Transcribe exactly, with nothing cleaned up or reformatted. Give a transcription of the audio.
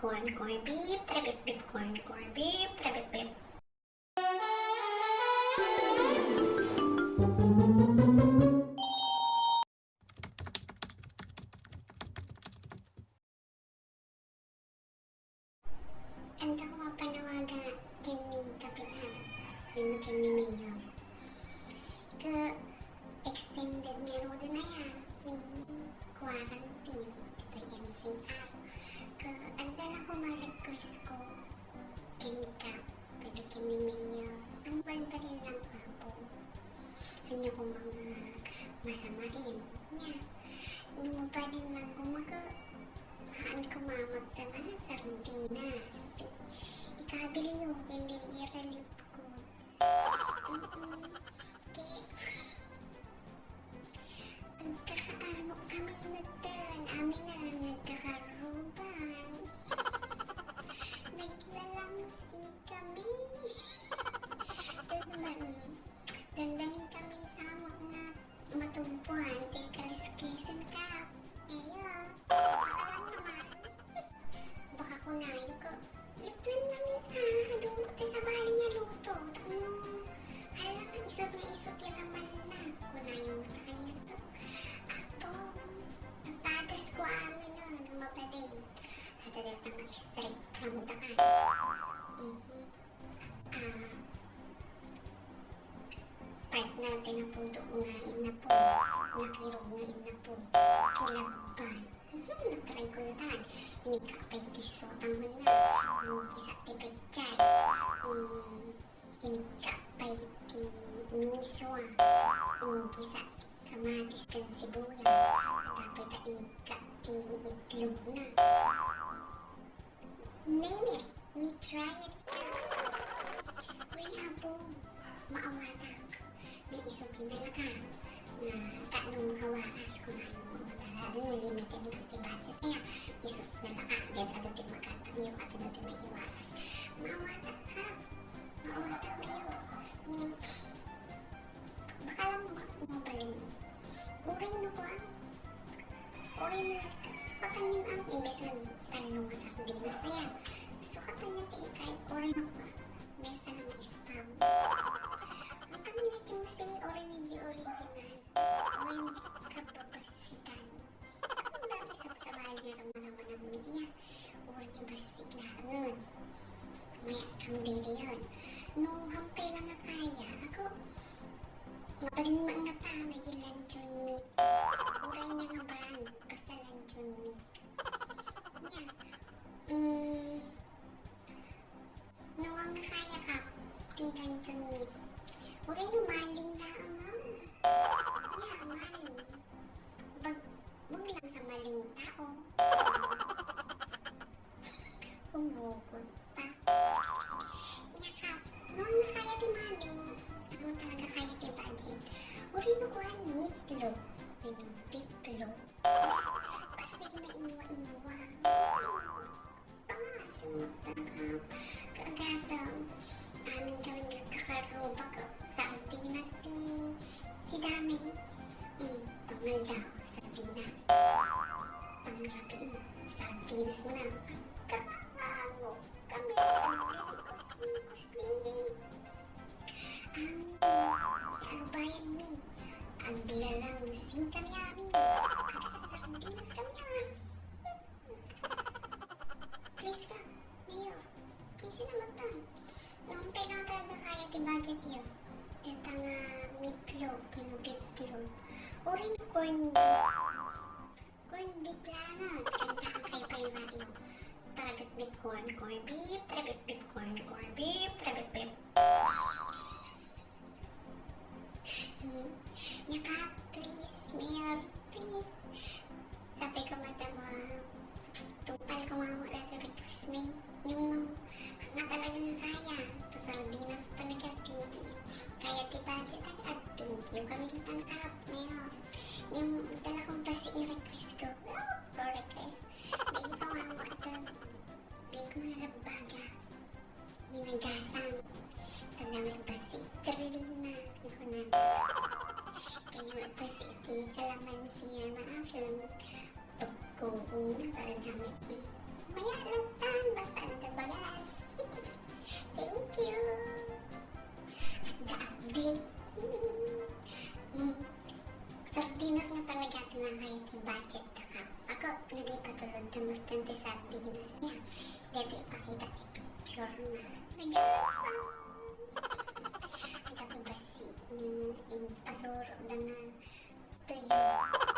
Corn, corn beef, trabip, bip, corn, corn beef, trabip, bip. Anta ko mapanawagan ken ni Kapitan, wenno ken ni Mayor. Ket extended ngaruden aya ni quarantine ditoy N C R. Ket adda la koma request ko ken Kap, wenno ken ni Mayor, no mabalin lang, Apo. Ania koma nga masamaen, nia? No mabalin lang koma ket, haan koma magtan-aw sardinas, ti ikabiliyo ken daydi relief goods. Mm-mm. Ket agkakaano kami natan, amin a nagkakaruban. Naglalamsi kami. Ket man, dandani kami sa nga matugpuan ti kaliskisen, Kap. Aya, baka lang naman. Baka kunayo ko, lutuennamin a, adu ti sabali nga luto. Tapno, hala nga isut nga isut ti lamanna. Kunayo met kaniato. Apo, nagpadasko amin a, no mabalin. Adda dayta nga straight from the can. Mhm. Ah, part na ti napudok nga innapo, nakirog nga innapo, kilabban. Mhm, natry ko natan. Inikka pay ti sotang na, inikisa ti pechay. Mm, inikka pay ti miswa, inikisa ti kamatis ken sibuyas. Tapos ta inikka ti itlog na. Name it, we try it. Wen, Apo, maawatak. Nga isu ti nalaka. Nga tapno makawaras, kunayo nga talaga, limited lang ti budget. Kaya, isu ti nalaka. Then, adu ti makatangyo, adu ti maiwaras. Maawatak ka. Maawatak kayo. Ngem, baka lang ma-, mabalin. Uray no kuan. Uray no, sukatan yun ang imbes nga tallo nga sardinas na yan. Sukatan niya ti ikay, uray no kuan. Mesa na ma-spam. Ang kami nga juicy, uray ni di original. Uray ni kababasitan. Ang dami sabsabali nga manamanag mi iya. Uray ni bassit laengen. May akam diriyon. No, hampay lang nga kaya. Ako, mabalin man nga tao, naging luncheon meat. Uray niya nga brand, basta luncheon meat. Nya, mm, no, ang kaya ka, ti luncheon meat. Uray no maling laeng, ah. Nya, maling. Bag-, bag lang sa maling tao. Humugot pa. Nya ka, no, ang kaya ti maling, ano talaga kaya ti budget? Uray no kuan, meatloaf, wenno beefloaf. Basta di maiwa-iwa. Ah, sumagda ka. Kaagasem, amin kami nagkakaruba ket sardinas ti sidami. Mm, pangaldaw, sardinas. Pangrabii, sardinas man. Kakaano kami, aglikos-likos ni. Amin, ti arubayan mi. Aglalamsi kami amin. Agasardinas kami amin. Please ka, Mayor. Please naman tan. No, hampay lang talaga kaya ti budget yo. Deta nga meatloaf, wenno beefloaf. Uray no corn beef. Corn beef lang. Kanta ang kay Pay Mario. Tarabit beef corn, corn beef, tarabit beef corn, corn beef, tarabit beef. Hmm. Nya ka, please, Mayor, please. Sabi ko, madam, ah, tungpal ko nga mo dati request mi. Yung, nga talaga nga kaya. Sardinas talaga ti kaya ti budget. Ay, ag-, thank you kami ni Tangkap, Mayor. Yung dala kong basi i-request ko. Oh, for request. Baby ko nga mo at, ah, baby ko nga nalagbaga. Ginagasang. Tanda mo yung basi. Trilina. Ako na. Kanya mo basi. Di kalamansi na akin. Pagkuong na talaga. Mayara Nangay ti budget da ka. Ako, nagipatulod da met ti sardinas niya. Dati ipakita ti picture na. Nagasa. Ang kapibasi ni in pasuro da na. Tuyo.